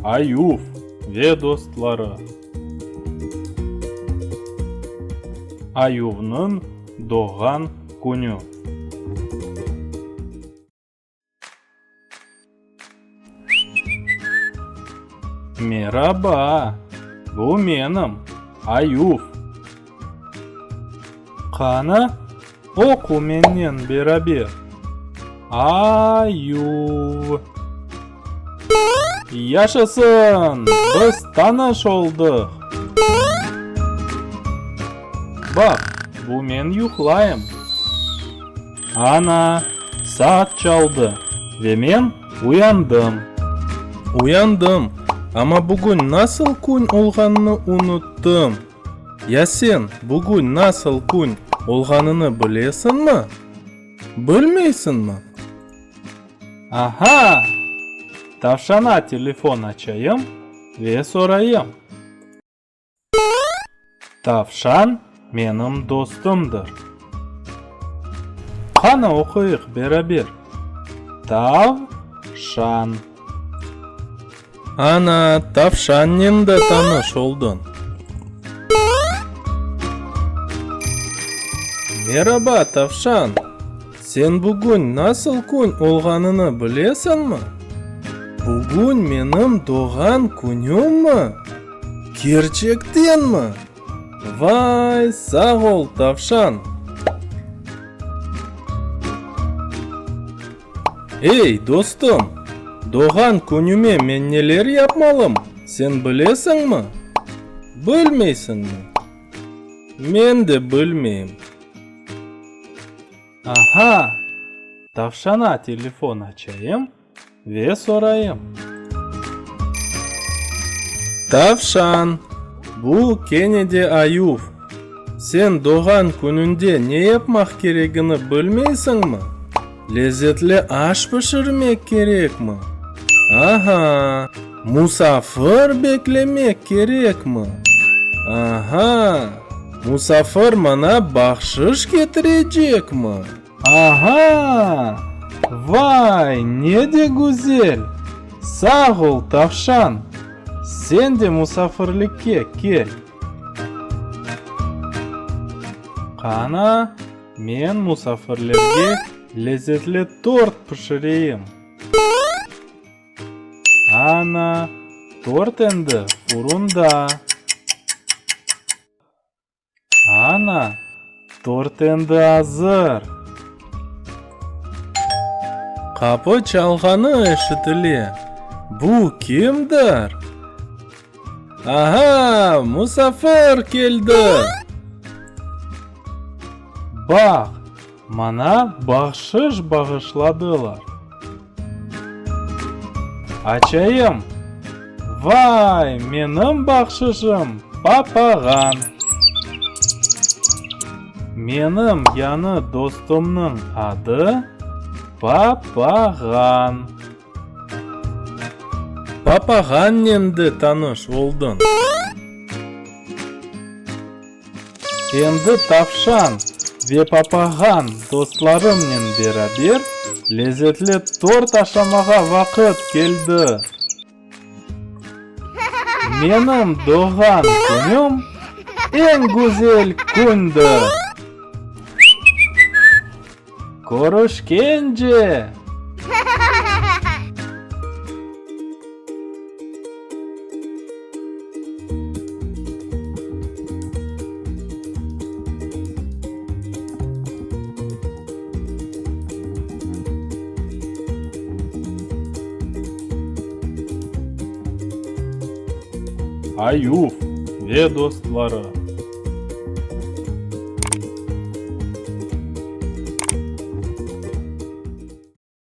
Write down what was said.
Ayuv ve dostları. Ayuvnıñ doğğan künü. Meraba! Bu menim, Ayuv. Qani, oqu mennen beraber, A-yuv. Yaşasın! Biz tanış oldıq! Baq, bu men yuqlayım. Ana, saat çaldı ve men uyandım. Uyandım, amma bugün nasıl kün olğanını unuttım. Ya sen bugün nasıl kün olğanını bilesiñmi? Bilmeysiñmi? Aha! Tavşana telefon açayım ve sorayım. Tavşan menim dostumdır. Qani oquyıq beraber, Tav-şan. Ana, tavşannen de tanış oldıñ. Meraba, tavşan! Sen bugün nasıl kün olğanını bilesiñmi? Bugün menim doğğan künümmi? Kerçektenmi? Vay, sağ ol, tavşan! Ey, dostum, doğğan künüme men neler yapmalım, sen bilesiñmi? Bilmeysiñmi? Men de bilmeyim. Aha! Tavşana telefon açayım ve sorayım. Tavşan, bu kene de ayuv. Sen doğğan kününde ne yapmaq keregini bilmeysiñmi? Lezetli aş pişirmek kerekmi? Aha! Musafir beklemek kerekmi? Aha! Musafir maña bahşış ketirecekmi? Aha! Vay, ne de güzel! Sağ ol, tavşan! Sen de musafirlikke kel! Qana, men musafirlerge lezetli tort pişireyim. Ana, tort endi furunda. Ana, tort endi azır. Qapı çalğanı eşitile. Bu kimdir? Aha, musafir keldi! Baq, maña bahşış bağışladılar. Açayım! Vay, menim bahşışım, papağan! Menim yañı dostumnıñ adı Papağan. Papağannen de tanış oldıñ. Endi tavşan ve papağan dostlarımnen beraber lezetli tort aşamağa vaqıt keldi. Menim doğğan künüm eñ güzel kündir! Körüşkence! Ayuv ve dostları.